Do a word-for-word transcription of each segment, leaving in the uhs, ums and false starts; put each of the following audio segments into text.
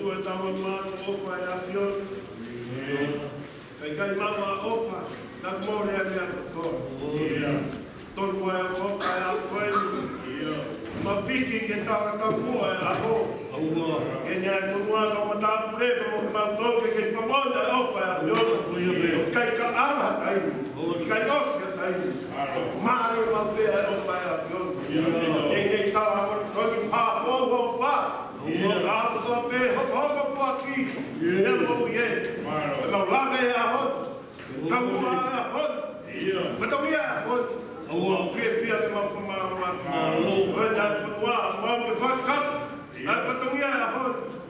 ʻE tau maʻu ʻofa ʻa e ʻAfiona. ʻIkai ke maʻu ʻofa, naʻa mole ʻa e meʻa kotoa. Tonu ʻa e ʻofa ʻa e ʻAfiona. Mapiki ke tau tau mua ʻa e ʻaho. Ke ne ʻai tonu ʻa e tau matāpule, mo ke mau tau ke ke pamona ʻa e ʻofa ʻa e ʻAfiona. ʻIkai ke ala ha taimi. ʻIkai ʻosi ha taimi. Mālie maʻu pē ʻa e ʻofa ʻa e ʻAfiona. ʻEi, ʻei, tau ʻa e tonu pā, pō, pō, pā. ʻA e kotoa pē, hokohoko poaki. ʻIo. ʻIo, mau ʻi he. ʻE mau lave ʻa e ʻaho. Tau mua ʻa e ʻaho. ʻIo. Fatongia ʻa e ʻaho. ʻOua. Fiefia ke mau fakamālō. ʻOua naʻa fonua, mau ke fakakapa. ʻA e fatongia ʻa e ʻaho.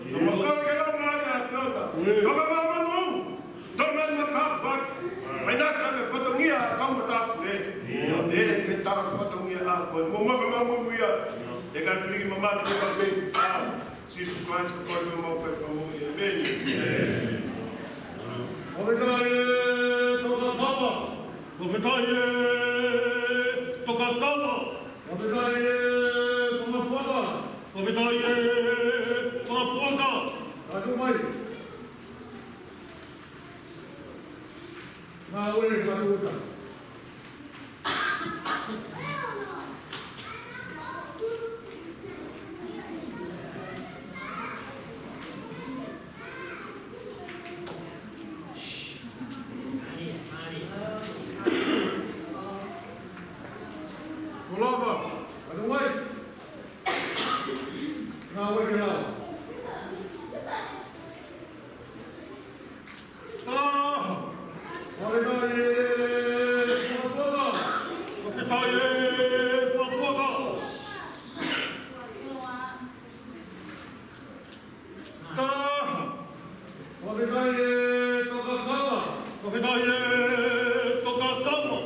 ʻIo. Mau kole ke lau mai ʻa e ʻAfiona. ʻIo. Toka māmanu. Tau mai matāpaki. Mai nasa ke fatongia ʻa e tau matāpule. ʻIo. ʻE ke tau fatongia ʻa e ʻaho. Mo maka mau mo ia. ʻE ka pili mama ke ka pē. Sīsū Kalaisi ko e mau pē ka mo ia. ʻEmeni. Fakafetaʻi e Toketama. Fakafetaʻi e Toketama. Fakafetaʻi e Fakapuaka. Fakafetaʻi e Fakapuaka. Ka tuʻu mai. Ngāue fakataha. Kolava, ʻalu mai. Ngāue ke lava. Taha. Fakafetaʻi e Fakapuaka. Fakafetaʻi e Fakapuaka. Taha. Fakafetaʻi e Toketama. Fakafetaʻi e Toketama.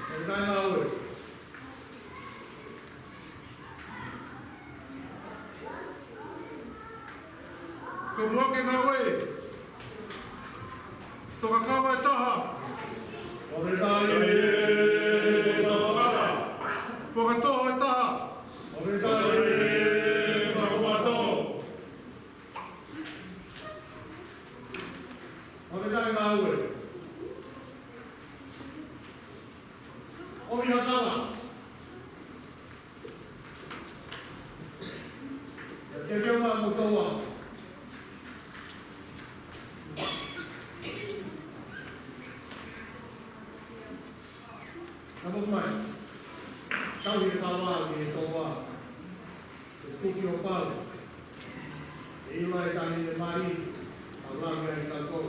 Fakafetaʻi ngāue. Ka muʻa ke ngāue. Toketama ʻe taha. Fakafetaʻi e Toketama. Fakatoho ʻe taha. Fakafetaʻi e Fakapuaka. Fakafetaʻi ngāue. ʻOmi ha tala. Ke ke ma mo taua. Ka mo mai. Tau he taua, he taua. Ke tuki o pau. ʻE ʻilo e tahi e mai. Au la me ai tau.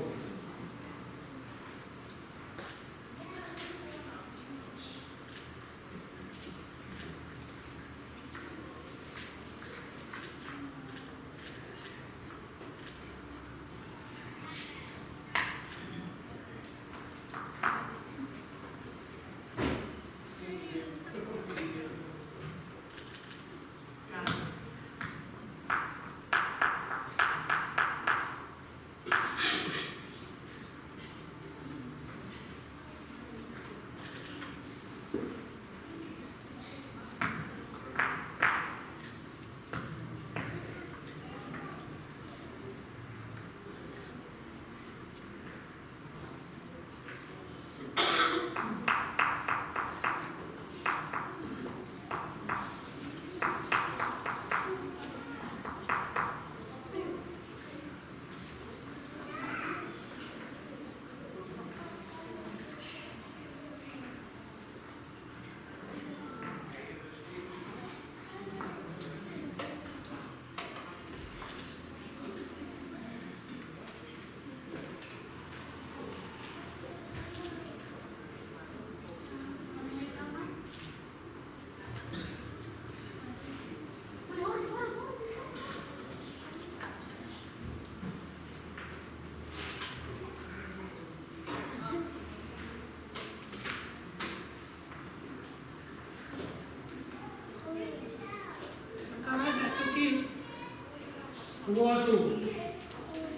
Kuo atu.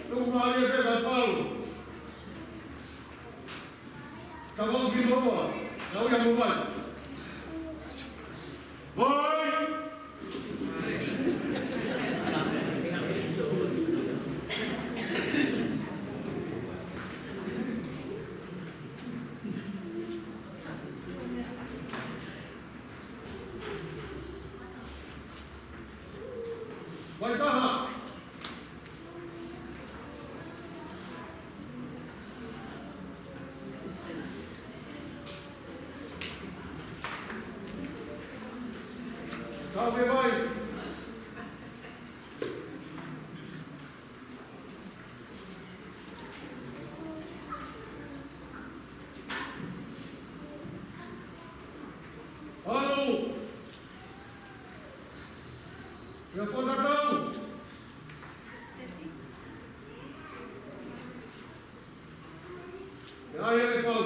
Tuku mai e peka pau. Ka vau ki moa. Kau ia mo mai. Vai! Vaitaha. Tau ke vai. Alo. Ia fakatatau. Ia, ia, ia, fau.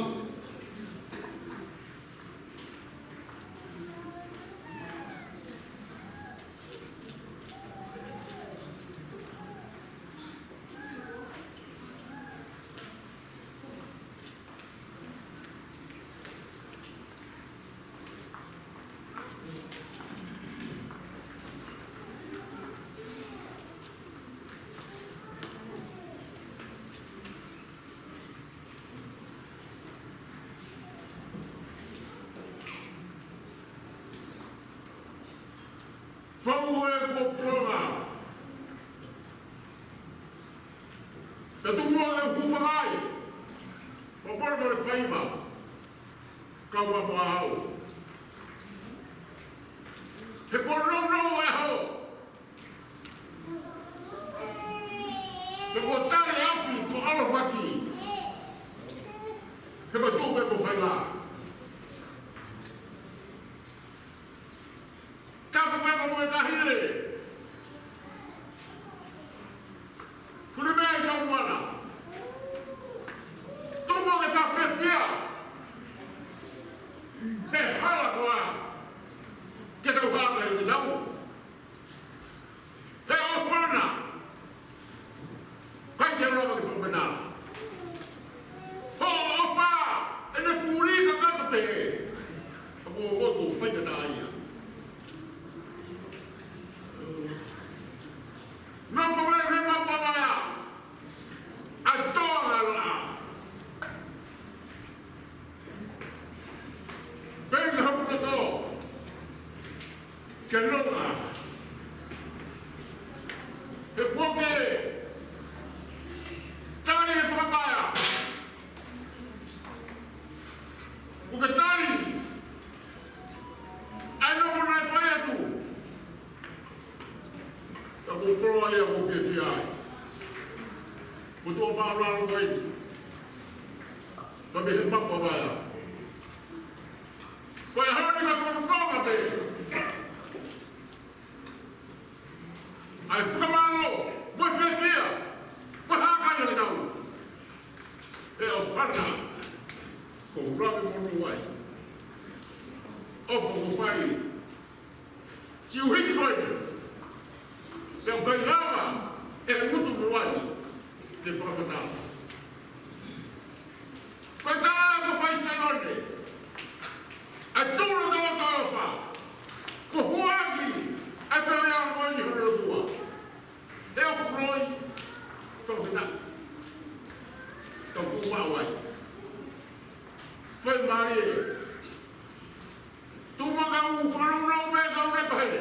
Fau e kuo pulonga. Pea tuku muʻa e hūfangaʻi. Mo polo mo e faiva. Kau mo au. He kuo nounou e ʻaho. He kuo tali ʻapi ko ʻAlofaki. He kuo tuʻu pē mo Faila. Tapu pē mo e Kahile. Kule mei ai kau mana. Tuku ke ta fiefia. He hala koā. Ke tau hanga ʻi he tau. He ʻofa na. Kai ke ʻalu ke fakamanatu. Hoʻo ʻofa, ʻene fuli kakato pē. Ka mo o ko fai ka taia. Nofo mai he mapamaya. ʻA e toa ngalo a. Feinga hoku toto. Ke longa. He kuo ke tali e fakapaya. Kuo ke tali. ʻA e nofo naʻe fai atu. Ka ko polo ia ko fiefia ai. Ko tuʻa pā lalo ko eni. Ka mei he mapamaya. Ko e ʻaho ni ka fakafofonga pē. ʻA e fakamālō, mo e fiefia, mo e hākai ʻa e tau. ʻE ʻofa na, ko ʻeku lave monū ai. ʻOfa mo fai. Siʻi hiki ko eni. Pea ʻoku ʻikai lava ʻe he ngutu mo e ʻaho ni ke fakamatala. Ko e taʻe ko fai Saione. ʻA e tolo tolo tolo fa. Ko huaki. ʻA e fea ko eni hono lotua. ʻE ʻoku loi. Fakafetaʻi. Tau kuo maʻu ai. Fai mai ē. Tuku muʻa kau fanongo pē kau ne pehē.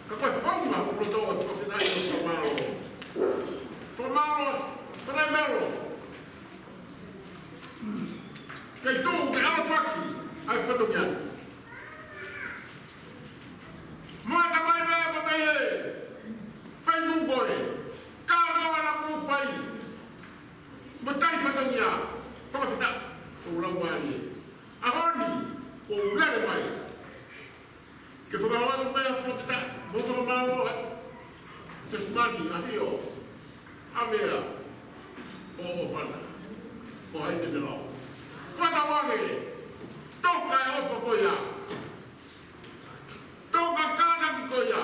Ka ko e paunga ʻoku loto ʻo fakafetaʻi ʻo fakamālō. Fakamālō, fakamālō. Kei tuʻu ke ʻalofaki ʻa e fatongia. Mata mai pē ka mei he feituʻu ko ē. Ka ko ana kufai. Mo e tali fatongia. Fakafetaʻi. ʻOku lau mai ē. ʻAho ni, ʻoku ou lele mai. Ke fakahoko mai ʻa e fakafetaʻi, mo fakamālō ʻa Sesimani, ʻa Hio, ʻa Mea, ʻo ʻOfa na. Ko hai te ne lau. Fakaʻamu ange, toka e ʻofa ko ia. Toka kātaki ko ia.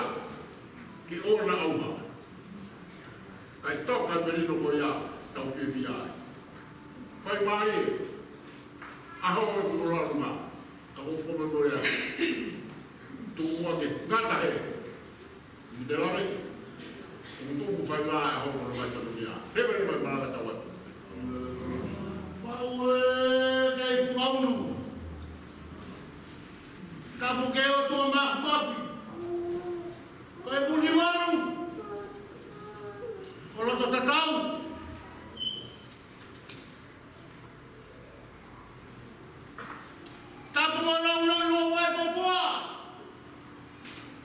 Ke ʻoua naʻa ʻauha. Kae toka e melino ko ia, tau fiefia ai. Fai mai ē, ʻaho ʻoku ʻola luma, ka ʻoku foma noea. Tuku muʻa ke ngata he. Mitelare, ʻoku tuku fai mai ʻaho ʻoku ʻola mai fatongia. He mele mai malanga tau atu. Pau ē kei fukaunu. Kapu ke o tua mafi mafi. Ko e puni walu. Au. Tapu mo e nounou ʻa e pōpoaki.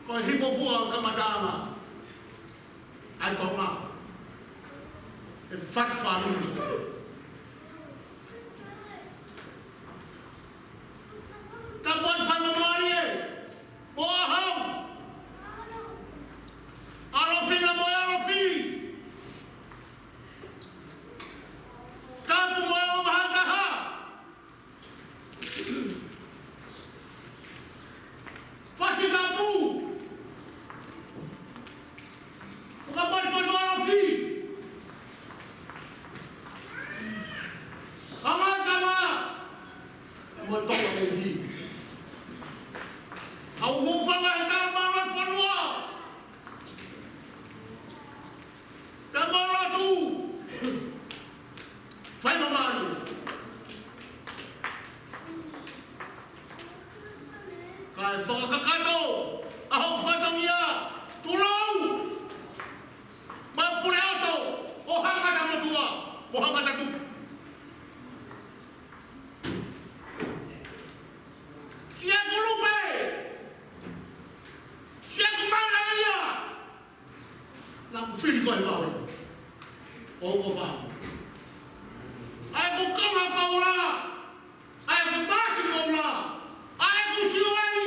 Ko e hifo fua kamataʻanga ʻa e Tonga. ʻE fatu fāmili. Tapu atu faingamālie ē. Mo ʻAhau. ʻAlofi na mo e ʻalofi. Tapu mo e ʻOvaha Taha. Fasi tapu. Ka pati pati ʻalofi. Kama kama. Mo e toko mei ni. Au hūfanga he tala mālō fanua. Ka mālō tu. Faingamālie. Kae fakakakato ʻa hoku fatongia, tulou, mo e puleʻoto ʻo Hangata Motuʻa mo Hangata Tupu. Siʻeku lupe, siʻeku mana ia. Naʻa ku fili ko e mawe. ʻO ko fa. ʻA ʻeku konga koula. ʻA ʻeku masi koula. ʻA ʻeku siwai.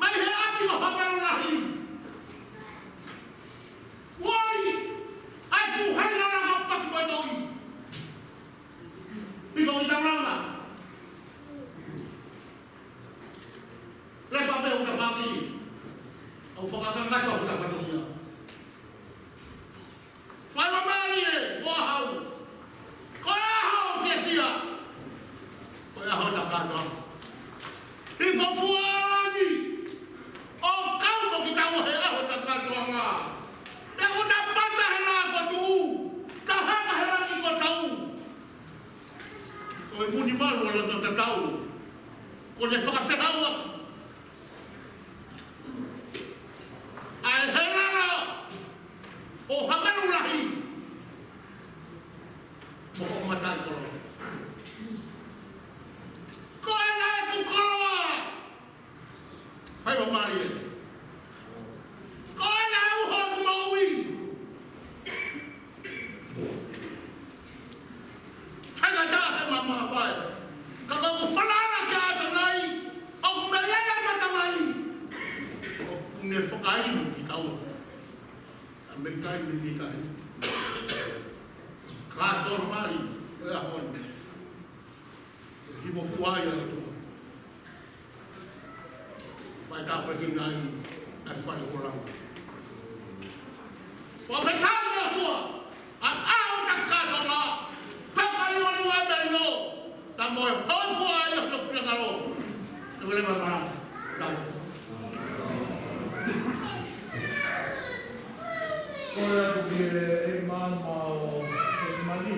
Mai he ʻapi ʻo Haʻapai Lahi. Wai. ʻA ʻeku hela langa paki mo e toʻi. Piko i talanga. Lepa pē ʻo ka paki. Au fakakakato ʻo ka paki ia. Faingamālie ē, mo ʻAhau. Ko e ʻaho fiefia. Ko e ʻaho takatoa. Hifo fua ʻa langi. ʻO kau mo kitaua he ʻaho takatoanga. Te u tapata he lā ko tuʻu. Ka haka he langi ko tau. Ko e muni malu ʻa loto tatau. Ko e fakafehau atu. ʻA e hela lā ʻo Hangata Lahi. Mo ko matai kolo. Ko e nai ku koloa. Faingamālie. Ko e nai uho ku maui. Faingataʻa he mama vai. Ka ko ʻeku falala kia ʻAtonai, ʻoku meʻa ia ʻa e matavai. ʻOku ne fakainu ki taua. ʻA meʻa kai me ki tahi. Ka tō mai, ʻo e ʻaho ni. Hifo fua ia ʻa e ʻOtua. Fai tāpuekina ai ʻa e fale ʻo Langi. Fakafetaʻi ʻOtua, ʻa e ʻaho takatoanga, takaliwaliwa ʻa e melino, tā mo e hōifua ai ʻa e fale kalo. Te vele mama. Tau. Ko e atu ki he ʻEiki Māmā ʻo Sesemani.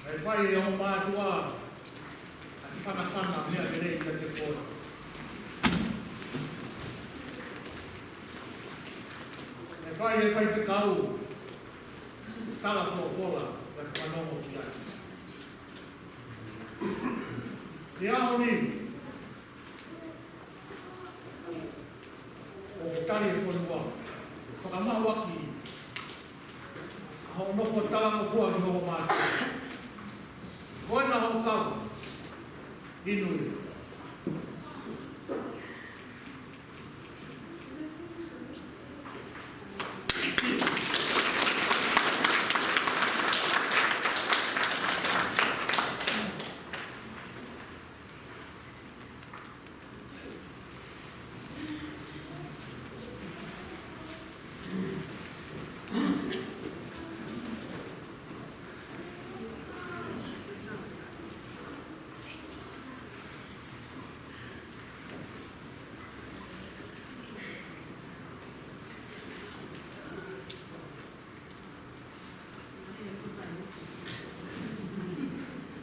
Naʻe fai ʻe hoʻo mātuʻa ʻa e kiʻi fanafana meʻa lelei kiate koe. Naʻe fai ʻe he faifekau tala folofola naʻa ku fanongo ki ai. He ʻaho ni, ʻoku tali e fonua, fakamaʻuʻaki ʻa hoʻo nofo talangofua ki hoʻo mātuʻa. Ko ena hoʻo kau, inu ia.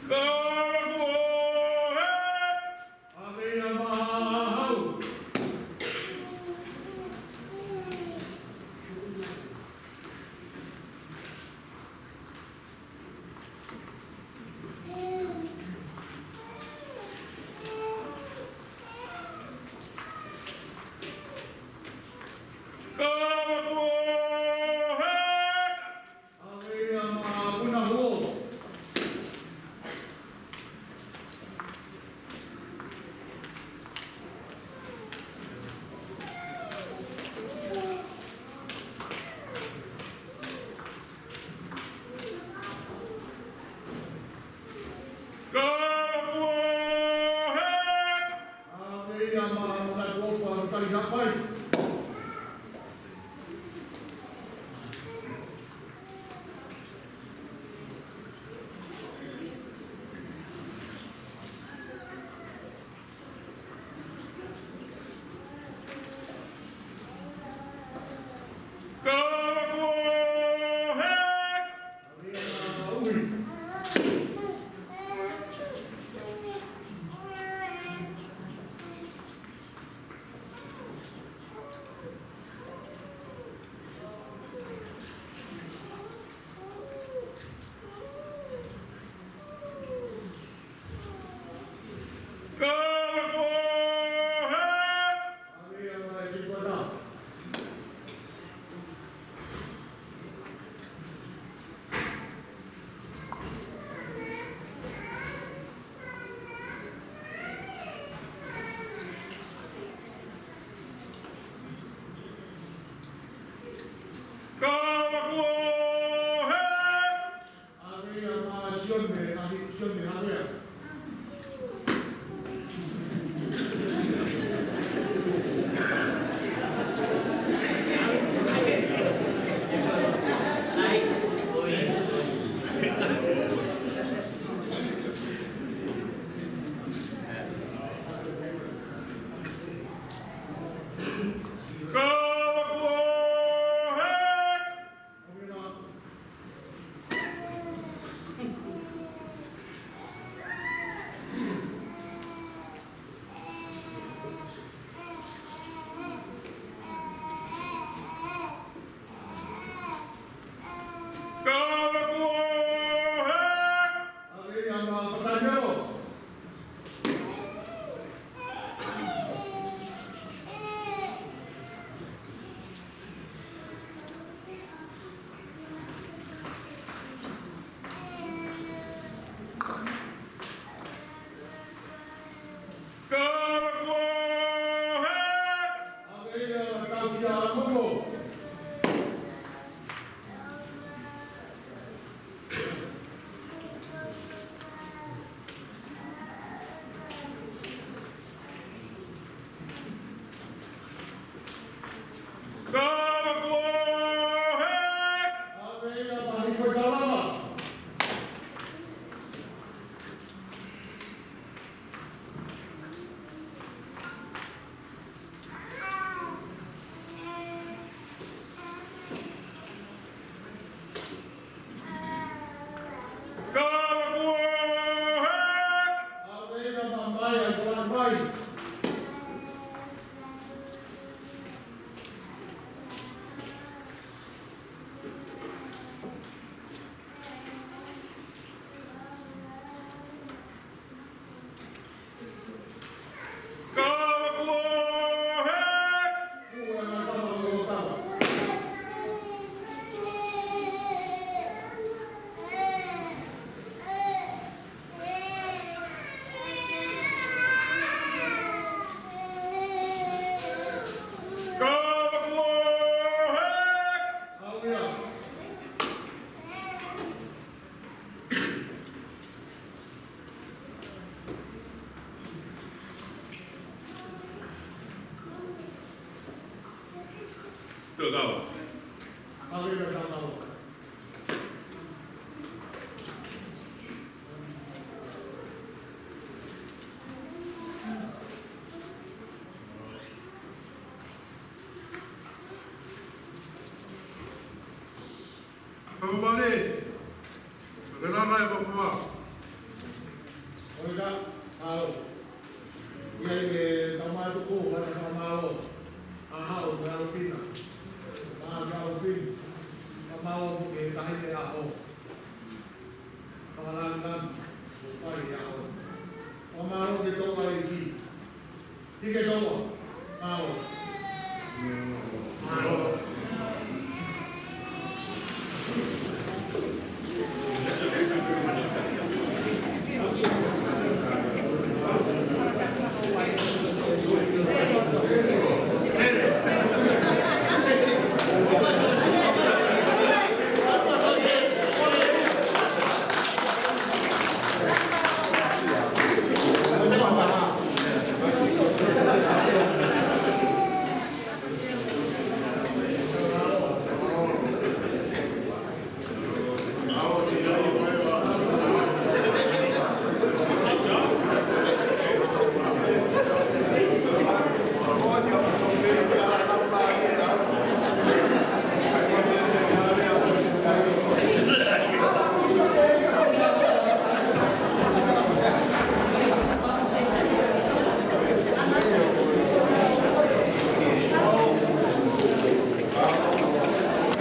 Ka ʻoku ʻohe. ʻA e meʻa maʻa hau. Ka ʻoku ʻohe. ʻA e meʻa maʻa Punahuo. Ka ʻoku ʻohe. ʻA e meʻa maʻa Punahuo, Tali Hapai. Ka ʻoku ʻohe. Ka ʻoku ʻohe. Ka ʻoku ʻohe. ʻA e meʻa maʻa Sione, ʻa e Sione Havea. Ka ʻoku ʻohe. Tokava. Fakamālō. Fakalanga e papa. ʻOi ka, ʻao. ʻIa ke tau mātuku, ʻa e fakamālō. ʻA Haʻu, mo Alofina. ʻA Alofina. Fakamālō foki ki he taʻahine ʻaho.